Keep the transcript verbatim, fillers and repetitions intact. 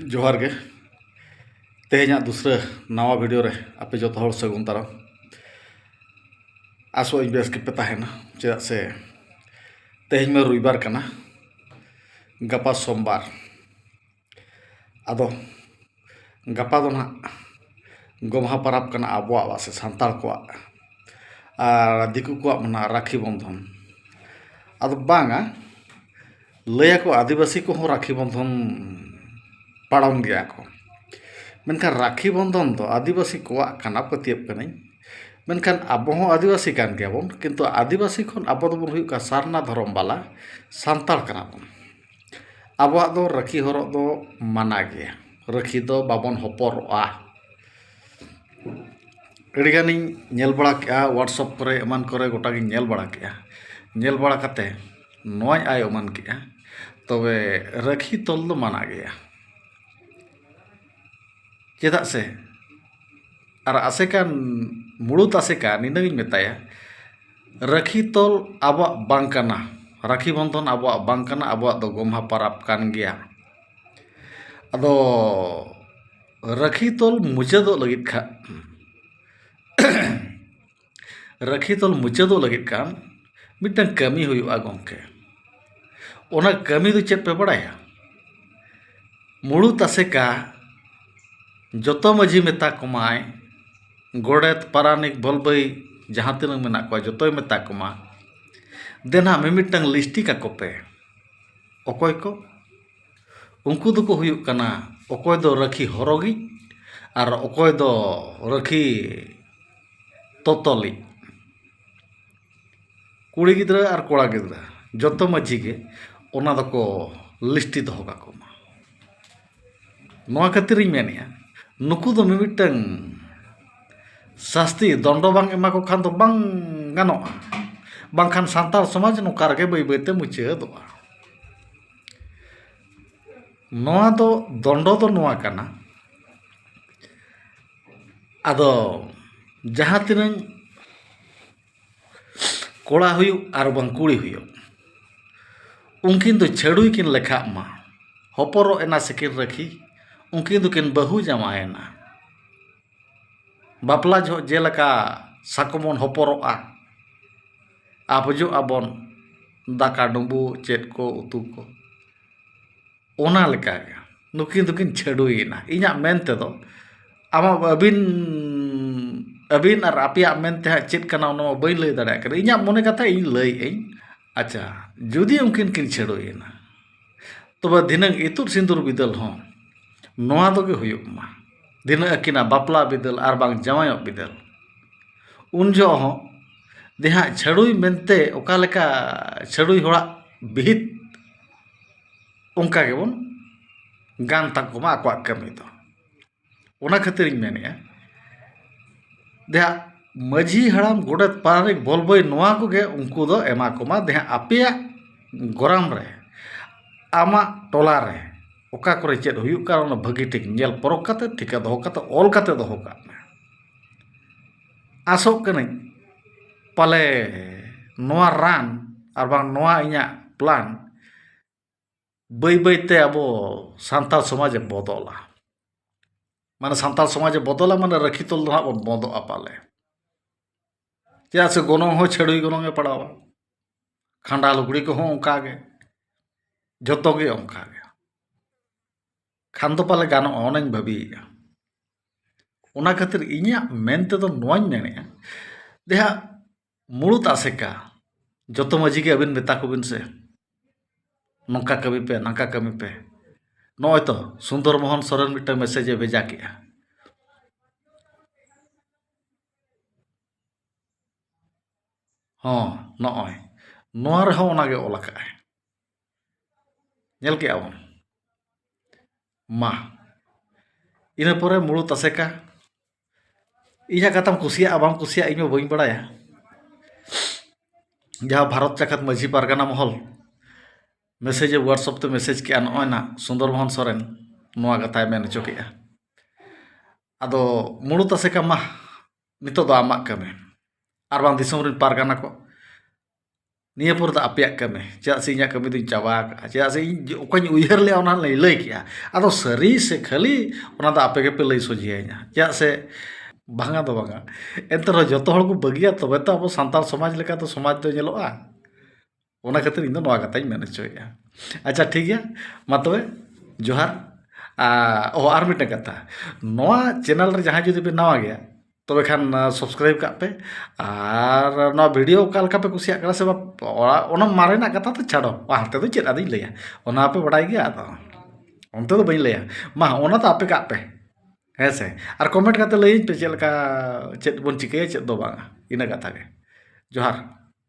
ᱡᱚᱦᱟᱨ ᱜᱮ᱾ ᱛᱮᱦᱮᱧᱟᱜ ᱫᱩᱥᱨᱟᱹ ᱱᱟᱣᱟ ᱵᱷᱤᱰᱤᱭᱳ ᱨᱮ ᱟᱯᱮ ᱡᱚᱛᱚ ᱦᱚᱲ ᱥᱟᱹᱜᱩᱱ ᱫᱟᱨᱟᱢ᱾ ᱟᱥᱚᱜ ᱟᱹᱧ ᱵᱮᱥ ᱜᱮᱯᱮ ᱛᱟᱦᱮᱱᱟ, ᱪᱮᱫᱟᱜ ᱥᱮ ᱛᱮᱦᱮᱧ ᱢᱟ ᱨᱚᱵᱤᱵᱟᱨ ᱠᱟᱱᱟ, ᱜᱟᱯᱟ ᱥᱳᱢᱵᱟᱨ᱾ ᱟᱫᱚ ᱜᱟᱯᱟ ᱫᱚ ᱱᱟᱦᱟᱜ ᱜᱚᱢᱦᱟ ᱯᱟᱨᱟᱵᱽ ᱠᱟᱱᱟ ᱟᱵᱚᱣᱟᱜ ᱥᱮ ᱥᱟᱱᱛᱟᱲ ᱠᱚᱣᱟᱜ, ᱟᱨ ᱫᱤᱠᱩ ᱠᱚᱣᱟᱜ ᱢᱟ ᱱᱟᱦᱟᱜ ᱨᱟᱠᱷᱤ ᱵᱚᱱᱫᱷᱚᱱ᱾ ᱟᱫᱚ ᱵᱟᱝᱟ, ᱞᱟᱹᱭᱟᱠᱚ ᱟᱹᱫᱤᱵᱟᱹᱥᱤ ᱠᱚᱦᱚᱸ ᱨᱟᱠᱷᱤ ᱵᱚᱱᱫᱷᱚᱱ ᱯᱟᱲᱚᱱ ᱜᱮᱭᱟ ᱠᱚ᱾ ᱢᱮᱱᱠᱷᱟᱱ ᱨᱟᱠᱷᱤ ᱵᱚᱱᱫᱷᱚᱱ ᱫᱚ ᱟᱹᱫᱤᱵᱟᱹᱥᱤ ᱠᱚᱣᱟᱜ ᱠᱟᱱᱟ, ᱯᱟᱹᱛᱭᱟᱹᱵ ᱠᱟᱹᱱᱟᱹᱧ᱾ ᱢᱮᱱᱠᱷᱟᱱ ᱟᱵᱚ ᱦᱚᱸ ᱟᱹᱫᱤᱵᱟᱹᱥᱤ ᱠᱟᱱ ᱜᱮᱭᱟᱵᱚᱱ, ᱠᱤᱱᱛᱩ ᱟᱹᱫᱤᱵᱟᱹᱥᱤ ᱠᱷᱚᱱ ᱟᱵᱚ ᱫᱚᱵᱚᱱ ᱦᱩᱭᱩᱜ ᱠᱟᱱᱟ ᱥᱟᱨᱱᱟ ᱫᱷᱚᱨᱚᱢ ᱵᱟᱞᱟ, ᱥᱟᱱᱛᱟᱲ ᱠᱟᱱᱟ ᱵᱚᱱ᱾ ᱟᱵᱚᱣᱟᱜ ᱫᱚ ᱨᱟᱹᱠᱷᱤ ᱦᱚᱨᱚᱜ ᱫᱚ ᱢᱟᱱᱟ ᱜᱮᱭᱟ, ᱨᱟᱹᱠᱷᱤ ᱫᱚ ᱵᱟᱵᱚᱱ ᱦᱚᱯᱚᱨᱚᱜᱼᱟ᱾ ᱟᱹᱰᱤᱜᱟᱱᱤᱧ ᱧᱮᱞ ᱵᱟᱲᱟ ᱠᱮᱜᱼᱟ, WhatsApp ᱠᱚᱨᱮ ᱮᱢᱟᱱ ᱠᱚᱨᱮ ᱜᱚᱴᱟᱜᱤᱧ ᱧᱮᱞ ᱵᱟᱲᱟ ᱠᱮᱜᱼᱟ᱾ ᱧᱮᱞ ᱵᱟᱲᱟ ᱠᱟᱛᱮ ᱱᱚᱣᱟᱧ ᱟᱭ ᱩᱢᱟᱹᱱ ᱠᱮᱜᱼᱟ, ᱛᱚᱵᱮ ᱨᱟᱹᱠᱷᱤ ᱛᱚᱞ ᱫᱚ ᱢᱟᱱᱟ ᱜᱮᱭᱟ᱾ ᱪᱮᱫᱟᱜ ᱥᱮ ᱟᱨ ᱟᱥᱮᱠᱟ, ᱢᱩᱲᱩᱫ ᱟᱥᱮᱠᱟ ᱱᱤᱱᱟᱹᱜ ᱤᱧ ᱢᱮᱛᱟᱭᱟ, ᱨᱟᱹᱠᱷᱤ ᱛᱚᱞ ᱟᱵᱚᱣᱟᱜ ᱵᱟᱝ ᱠᱟᱱᱟ, ᱨᱟᱹᱠᱷᱤ ᱵᱚᱱᱫᱷᱚᱱ ᱟᱵᱚᱣᱟᱜ ᱵᱟᱝ ᱠᱟᱱᱟ, ᱟᱵᱚᱣᱟᱜ ᱫᱚ ᱜᱚᱢᱦᱟ ᱯᱟᱨᱟᱵᱽ ᱠᱟᱱ ᱜᱮᱭᱟ᱾ ᱟᱫᱚ ᱨᱟᱹᱠᱷᱤ ᱛᱚᱞ ᱢᱩᱪᱟᱹᱫᱚᱜ ᱞᱟᱹᱜᱤᱫ ᱠᱷᱟᱱ, ᱨᱟᱹᱠᱷᱤ ᱛᱚᱞ ᱢᱩᱪᱟᱹᱫᱚᱜ ᱞᱟᱹᱜᱤᱫ ᱠᱷᱟᱱ ᱢᱤᱫᱴᱟᱝ ᱠᱟᱹᱢᱤ ᱦᱩᱭᱩᱜᱼᱟ ᱜᱚᱢᱠᱮ᱾ ᱚᱱᱟ ᱠᱟᱹᱢᱤ ᱫᱚ ᱪᱮᱫ ᱯᱮ ᱵᱟᱲᱟᱭᱟ? ᱢᱩᱲᱩᱫ ᱟᱥᱮᱠᱟ ᱡᱚᱛᱚ ᱢᱟᱹᱡᱷᱤ ᱢᱮᱛᱟ ᱠᱚᱢᱟᱭ, ᱜᱚᱰᱮᱛ, ᱯᱟᱨᱟᱱᱤᱠ, ᱵᱷᱚᱞᱵᱟᱹᱭ ᱡᱟᱦᱟᱸ ᱛᱤᱱᱟᱹᱜ ᱢᱮᱱᱟᱜ ᱠᱚᱣᱟ ᱡᱚᱛᱚᱭ ᱢᱮᱛᱟ ᱠᱚᱢᱟ, ᱫᱮᱱ ᱦᱟᱸᱜ ᱢᱤᱢᱤᱫᱴᱟᱝ ᱞᱤᱥᱴᱤ ᱠᱟᱠᱚ ᱯᱮ᱾ ᱚᱠᱚᱭ ᱠᱚ? ᱩᱱᱠᱩ ᱫᱚᱠᱚ ᱦᱩᱭᱩᱜ ᱠᱟᱱᱟ, ᱚᱠᱚᱭ ᱫᱚ ᱨᱟᱹᱠᱷᱤ ᱦᱚᱨᱚᱜᱤᱡ ᱟᱨ ᱚᱠᱚᱭ ᱫᱚ ᱨᱟᱹᱠᱷᱤ ᱛᱚᱛᱚᱞᱤᱡ᱾ ᱠᱩᱲᱤ ᱜᱤᱫᱽᱨᱟᱹ ᱟᱨ ᱠᱚᱲᱟ ᱜᱤᱫᱽᱨᱟᱹ ᱡᱚᱛᱚ ᱢᱟᱹᱡᱷᱤ ᱜᱮ ᱚᱱᱟ ᱫᱚᱠᱚ ᱞᱤᱥᱴᱤ ᱫᱚᱦᱚ ᱠᱟᱠᱚ ᱢᱟ᱾ ᱱᱚᱣᱟ ᱠᱷᱟᱹᱛᱤᱨᱤᱧ ᱢᱮᱱᱮᱫᱼᱟ, ᱱᱩᱠᱩ ᱫᱚ ᱢᱤᱢᱤᱫᱴᱟᱝ ᱥᱟᱥᱛᱤ ᱫᱚᱱᱰᱚ ᱵᱟᱝ ᱮᱢᱟ ᱠᱚ ᱠᱷᱟᱱ ᱫᱚ ᱵᱟᱝ ᱜᱟᱱᱚᱜᱼᱟ, ᱵᱟᱝᱠᱷᱟᱱ ᱥᱟᱱᱛᱟᱲ ᱥᱚᱢᱟᱡᱽ ᱱᱚᱝᱠᱟ ᱨᱮᱜᱮ ᱵᱟᱹᱭ ᱵᱟᱹᱭᱛᱮ ᱢᱩᱪᱟᱹᱫᱚᱜᱼᱟ᱾ ᱱᱚᱣᱟ ᱫᱚ, ᱫᱚᱱᱰᱚ ᱫᱚ ᱱᱚᱣᱟ ᱠᱟᱱᱟ, ᱟᱫᱚ ᱡᱟᱦᱟᱸ ᱛᱤᱱᱟᱹᱝ ᱠᱚᱲᱟ ᱦᱩᱭᱩᱜ ᱟᱨ ᱵᱟᱝ ᱠᱩᱲᱤ ᱦᱩᱭᱩᱜ, ᱩᱱᱠᱤᱱ ᱫᱚ ᱪᱷᱟᱹᱰᱩᱭ ᱠᱤᱱ ᱞᱮᱠᱷᱟᱜ ᱢᱟ᱾ ᱦᱚᱯᱚᱨᱚᱜ ᱮᱱᱟ ᱥᱮᱠᱤᱱ ᱨᱟᱹᱠᱷᱤ, ᱩᱱᱠᱤᱱ ᱫᱚᱠᱤᱱ ᱵᱟᱹᱦᱩ ᱡᱟᱶᱟᱭᱮᱱᱟ᱾ ᱵᱟᱯᱞᱟ ᱡᱚᱦᱚᱜ ᱡᱮᱞᱮᱠᱟ ᱥᱟᱠᱚᱢ ᱵᱚᱱ ᱦᱚᱯᱚᱨᱚᱜᱼᱟ, ᱟᱵᱚᱡᱚᱜ ᱟᱵᱚᱱ ᱫᱟᱠᱟ ᱰᱩᱸᱵᱩᱜ ᱪᱮᱫ ᱠᱚ ᱩᱛᱩ ᱠᱚ, ᱚᱱᱟ ᱞᱮᱠᱟᱜᱮ ᱱᱩᱠᱤᱱ ᱫᱚᱠᱤᱱ ᱪᱷᱟᱹᱰᱩᱭᱮᱱᱟ᱾ ᱤᱧᱟᱹᱜ ᱢᱮᱱ ᱛᱮᱫᱚ, ᱟᱢᱟᱜ, ᱟᱹᱵᱤᱱ, ᱟᱹᱵᱤᱱ ᱟᱨ ᱟᱯᱮᱭᱟᱜ ᱢᱮᱱ ᱛᱮ ᱦᱟᱸᱜ ᱪᱮᱫ ᱠᱟᱱᱟ, ᱚᱱᱟ ᱢᱟ ᱵᱟᱹᱧ ᱞᱟᱹᱭ ᱫᱟᱲᱮᱭᱟᱜ ᱠᱟᱱᱟ᱾ ᱤᱧᱟᱹᱜ ᱢᱚᱱᱮ ᱠᱟᱛᱷᱟ ᱤᱧ ᱞᱟᱹᱭᱮᱫ ᱟᱹᱧ᱾ ᱟᱪᱪᱷᱟ, ᱡᱩᱫᱤ ᱩᱱᱠᱤᱱ ᱠᱤᱱ ᱪᱷᱟᱹᱰᱩᱭᱮᱱᱟ, ᱛᱚᱵᱮ ᱫᱷᱤᱱᱟᱹᱝ ᱤᱛᱩᱫ ᱥᱤᱸᱫᱩᱨ ᱵᱤᱫᱟᱹᱞ ᱦᱚᱸ ᱱᱚᱣᱟ ᱫᱚᱜᱮ ᱦᱩᱭᱩᱜ ᱢᱟ, ᱫᱷᱤᱱᱟᱹᱝ ᱟᱹᱠᱤᱱᱟᱜ ᱵᱟᱯᱞᱟ ᱵᱤᱫᱟᱹᱞ ᱟᱨ ᱵᱟᱝ ᱡᱟᱶᱟᱭᱚᱜ ᱵᱤᱫᱟᱹᱞ᱾ ᱩᱱ ᱡᱚᱦᱚᱜ ᱦᱚᱸ ᱫᱮᱦᱟᱸᱜ ᱪᱷᱟᱹᱰᱩᱭ ᱢᱮᱱᱛᱮ ᱚᱠᱟ ᱞᱮᱠᱟ ᱪᱷᱟᱹᱰᱩᱭ ᱦᱚᱲᱟᱜ ᱵᱤᱦᱤᱛ, ᱚᱱᱠᱟ ᱜᱮᱵᱚᱱ ᱜᱟᱱ ᱛᱟᱠᱚ ᱢᱟ ᱟᱠᱚᱣᱟᱜ ᱠᱟᱹᱢᱤ ᱫᱚ᱾ ᱚᱱᱟ ᱠᱷᱟᱹᱛᱤᱨᱤᱧ ᱢᱮᱱᱮᱫᱼᱟ, ᱫᱮᱦᱟᱸᱜ ᱢᱟᱹᱡᱷᱤ ᱦᱟᱲᱟᱢ, ᱜᱚᱰᱮᱛ, ᱯᱟᱨᱟᱱᱤᱠ, ᱵᱚᱞᱵᱚᱭ, ᱱᱚᱣᱟ ᱠᱚᱜᱮ ᱩᱱᱠᱩ ᱫᱚ ᱮᱢᱟ ᱠᱚᱢᱟ᱾ ᱫᱮᱦᱟᱸᱜ ᱟᱯᱮᱭᱟᱜ ᱜᱚᱨᱟᱢ ᱨᱮ, ᱟᱢᱟᱜ ᱴᱚᱞᱟ ᱨᱮ ᱚᱠᱟ ᱠᱚᱨᱮ ᱪᱮᱫ ᱦᱩᱭᱩᱜ ᱠᱟᱱᱟ, ᱚᱱᱟ ᱵᱷᱟᱹᱜᱤ ᱴᱷᱤᱠ ᱧᱮᱞ ᱯᱚᱨᱚᱠ ᱠᱟᱛᱮ, ᱴᱷᱤᱠᱟᱹ ᱫᱚᱦᱚ ᱠᱟᱛᱮ, ᱚᱞ ᱠᱟᱛᱮ ᱫᱚᱦᱚ ᱠᱟᱜ ᱢᱮ᱾ ᱟᱥᱚᱜ ᱠᱟᱹᱱᱟᱹᱧ ᱯᱟᱞᱮ ᱱᱚᱣᱟ ᱨᱟᱱ ᱟᱨ ᱵᱟᱝ ᱱᱚᱣᱟ ᱤᱧᱟᱹᱜ ᱯᱞᱟᱱ ᱵᱟᱹᱭ ᱵᱟᱹᱭ ᱛᱮ ᱟᱵᱚ ᱥᱟᱱᱛᱟᱲ ᱥᱚᱢᱟᱡᱽ ᱮ ᱵᱚᱫᱚᱞᱟ᱾ ᱢᱟᱱᱮ ᱥᱟᱱᱛᱟᱲ ᱥᱚᱢᱟᱡᱽ ᱮ ᱵᱚᱫᱚᱞᱟ, ᱢᱟᱱᱮ ᱨᱟᱹᱠᱷᱤ ᱛᱚᱞ ᱫᱚ ᱦᱟᱸᱜ ᱵᱚᱱ ᱵᱚᱸᱫᱚᱜᱼᱟ ᱯᱟᱞᱮ᱾ ᱪᱮᱫᱟᱜ ᱥᱮ ᱜᱚᱱᱚᱝ ᱦᱚᱸ ᱪᱷᱟᱹᱲᱩᱭ ᱜᱚᱱᱚᱝ ᱮ ᱯᱟᱲᱟᱣᱟ, ᱠᱷᱟᱸᱰᱟ ᱞᱩᱜᱽᱲᱤ ᱠᱚᱦᱚᱸ ᱚᱱᱠᱟ ᱜᱮ, ᱡᱚᱛᱚ ᱜᱮ ᱚᱱᱠᱟ ᱜᱮ᱾ ᱠᱷᱟᱱ ᱫᱚ ᱯᱟᱞᱮ ᱜᱟᱱᱚᱜᱼᱟ, ᱚᱱᱟᱧ ᱵᱷᱟᱹᱵᱤᱭᱮᱫᱼᱟ᱾ ᱚᱱᱟ ᱠᱷᱟᱹᱛᱤᱨ ᱤᱧᱟᱹᱜ ᱢᱮᱱ ᱛᱮᱫᱚ ᱱᱚᱣᱟᱧ ᱢᱮᱱᱮᱫᱼᱟ, ᱡᱟᱦᱟᱸ ᱢᱩᱲᱩᱫ ᱟᱥᱮᱠᱟ, ᱡᱚᱛᱚ ᱢᱟᱹᱡᱷᱤ ᱜᱮ ᱟᱹᱵᱤᱱ ᱢᱮᱛᱟ ᱠᱚᱵᱤᱱ ᱥᱮ, ᱱᱚᱝᱠᱟ ᱠᱟᱹᱢᱤ ᱯᱮ, ᱱᱚᱝᱠᱟ ᱠᱟᱹᱢᱤ ᱯᱮ᱾ ᱱᱚᱜᱼᱚᱭ ᱛᱚ ᱥᱩᱱᱫᱚᱨ ᱢᱳᱦᱚᱱ ᱥᱚᱨᱮᱱ ᱢᱤᱫᱴᱟᱝ ᱢᱮᱥᱮᱡᱽ ᱮ ᱵᱷᱮᱡᱟ ᱠᱮᱜᱼᱟ᱾ ᱦᱚᱸ, ᱱᱚᱜᱼᱚᱭ ᱱᱚᱣᱟ ᱨᱮᱦᱚᱸ ᱚᱱᱟᱜᱮ ᱚᱞ ᱟᱠᱟᱫᱼᱟᱭ᱾ ᱧᱮᱞ ᱠᱮᱜᱼᱟ ᱵᱚᱱ᱾ ᱢᱟ, ᱤᱱᱟᱹ ᱯᱚᱨᱮ ᱢᱩᱲᱩᱫ ᱟᱥᱮᱠᱟ, ᱤᱧᱟᱹᱜ ᱠᱟᱛᱷᱟᱢ ᱠᱩᱥᱤᱭᱟᱜᱼᱟ ᱵᱟᱢ ᱠᱩᱥᱤᱭᱟᱜᱼᱟ, ᱤᱧ ᱦᱚᱸ ᱵᱟᱹᱧ ᱵᱟᱲᱟᱭᱟ᱾ ᱡᱟᱦᱟᱸ ᱵᱷᱟᱨᱚᱛ ᱡᱟᱠᱟᱛ ᱢᱟᱹᱡᱷᱤ ᱯᱟᱨᱜᱟᱱᱟ ᱢᱚᱦᱚᱞ ᱢᱮᱥᱮᱡᱽ ᱮ WhatsApp ᱛᱮ ᱢᱮᱥᱮᱡᱽ ᱠᱮᱜᱼᱟ, ᱱᱚᱜᱼᱚᱭ ᱱᱟ ᱥᱩᱱᱫᱚᱨ ᱢᱳᱦᱚᱱ ᱥᱚᱨᱮᱱ ᱱᱚᱣᱟ ᱠᱟᱛᱷᱟᱭ ᱢᱮᱱ ᱦᱚᱪᱚ ᱠᱮᱜᱼᱟ᱾ ᱟᱫᱚ ᱢᱩᱲᱩᱫ ᱟᱥᱮᱠᱟ, ᱢᱟ ᱱᱤᱛᱚᱜ ᱫᱚ ᱟᱢᱟᱜ ᱠᱟᱹᱢᱤ, ᱟᱨ ᱵᱟᱝ ᱫᱤᱥᱚᱢ ᱨᱮᱱ ᱯᱟᱨᱜᱟᱱᱟ ᱠᱚ, ᱱᱤᱭᱟᱹ ᱯᱚᱨ ᱫᱚ ᱟᱯᱮᱭᱟᱜ ᱠᱟᱹᱢᱤ᱾ ᱪᱮᱫᱟᱜ ᱥᱮ ᱤᱧᱟᱹᱜ ᱠᱟᱹᱢᱤ ᱫᱚᱧ ᱪᱟᱵᱟ ᱟᱠᱟᱫᱼᱟ᱾ ᱪᱮᱫᱟᱜ ᱥᱮ ᱤᱧ ᱚᱠᱟᱧ ᱩᱭᱦᱟᱹᱨ ᱞᱮᱫᱼᱟ, ᱚᱱᱟ ᱞᱟᱹᱭ ᱞᱟᱹᱭ ᱠᱮᱜᱼᱟ᱾ ᱟᱫᱚ ᱥᱟᱹᱨᱤ ᱥᱮ ᱠᱷᱟᱹᱞᱤ, ᱚᱱᱟ ᱫᱚ ᱟᱯᱮ ᱜᱮᱯᱮ ᱞᱟᱹᱭ ᱥᱚᱡᱷᱮᱭᱟᱹᱧᱟ᱾ ᱪᱮᱫᱟᱜ ᱥᱮ ᱵᱟᱝᱟ ᱫᱚ ᱵᱟᱝᱟ, ᱮᱱᱛᱮ ᱨᱮᱦᱚᱸ ᱡᱚᱛᱚ ᱦᱚᱲ ᱠᱚ ᱵᱟᱹᱜᱤᱭᱟ, ᱛᱚᱵᱮ ᱛᱚ ᱟᱵᱚ ᱥᱟᱱᱛᱟᱲ ᱥᱚᱢᱟᱡᱽ ᱞᱮᱠᱟ ᱫᱚ ᱥᱚᱢᱟᱡᱽ ᱫᱚ ᱧᱮᱞᱚᱜᱼᱟ᱾ ᱚᱱᱟ ᱠᱷᱟᱹᱛᱤᱨ ᱤᱧ ᱫᱚ ᱱᱚᱣᱟ ᱠᱟᱛᱷᱟᱧ ᱢᱮᱱ ᱦᱚᱪᱚᱭᱮᱫᱼᱟ᱾ ᱟᱪᱪᱷᱟ, ᱴᱷᱤᱠ ᱜᱮᱭᱟ, ᱢᱟ ᱛᱚᱵᱮ ᱡᱚᱦᱟᱨ᱾ ᱟᱨ, ᱚ, ᱟᱨ ᱢᱤᱫᱴᱟᱝ ᱠᱟᱛᱷᱟ, ᱱᱚᱣᱟ ᱪᱮᱱᱮᱞ ᱨᱮ ᱡᱟᱦᱟᱸᱭ ᱡᱩᱫᱤ ᱯᱮ ᱱᱟᱣᱟ ᱜᱮᱭᱟ, ᱛᱚᱵᱮ ᱠᱷᱟᱱ, ᱟ, ᱥᱟᱵᱥᱠᱨᱟᱭᱤᱵ ᱠᱟᱜ ᱯᱮ᱾ ᱟᱨ ᱱᱚᱣᱟ ᱵᱷᱤᱰᱤᱭᱳ ᱚᱠᱟ ᱞᱮᱠᱟ ᱯᱮ ᱠᱩᱥᱤᱭᱟᱜ ᱠᱟᱱᱟ ᱥᱮ ᱵᱟᱝ, ᱚᱱᱟ, ᱚᱱᱟ ᱢᱟᱨᱮᱱᱟᱜ ᱠᱟᱛᱷᱟ ᱫᱚ ᱪᱷᱟᱰᱚ, ᱦᱟᱱᱛᱮ ᱫᱚ ᱪᱮᱫ ᱟᱫᱚᱧ ᱞᱟᱹᱭᱟ, ᱚᱱᱟ ᱯᱮ ᱵᱟᱰᱟᱭ ᱜᱮᱭᱟ᱾ ᱟᱫᱚ ᱚᱱᱛᱮ ᱫᱚ ᱵᱟᱹᱧ ᱞᱟᱹᱭᱟ, ᱢᱟ, ᱚᱱᱟ ᱫᱚ ᱟᱯᱮ ᱠᱟᱜ ᱯᱮ, ᱦᱮᱸ ᱥᱮ? ᱟᱨ ᱠᱚᱢᱮᱱᱴ ᱠᱟᱛᱮ ᱞᱟᱹᱭᱟᱹᱧ ᱯᱮ ᱪᱮᱫ ᱞᱮᱠᱟ, ᱪᱮᱫ ᱵᱚᱱ ᱪᱤᱠᱟᱹᱭᱟ, ᱪᱮᱫ ᱫᱚ ᱵᱟᱝᱟ᱾ ᱤᱱᱟᱹ ᱠᱟᱛᱷᱟ ᱜᱮ᱾ ᱡᱚᱦᱟᱨ᱾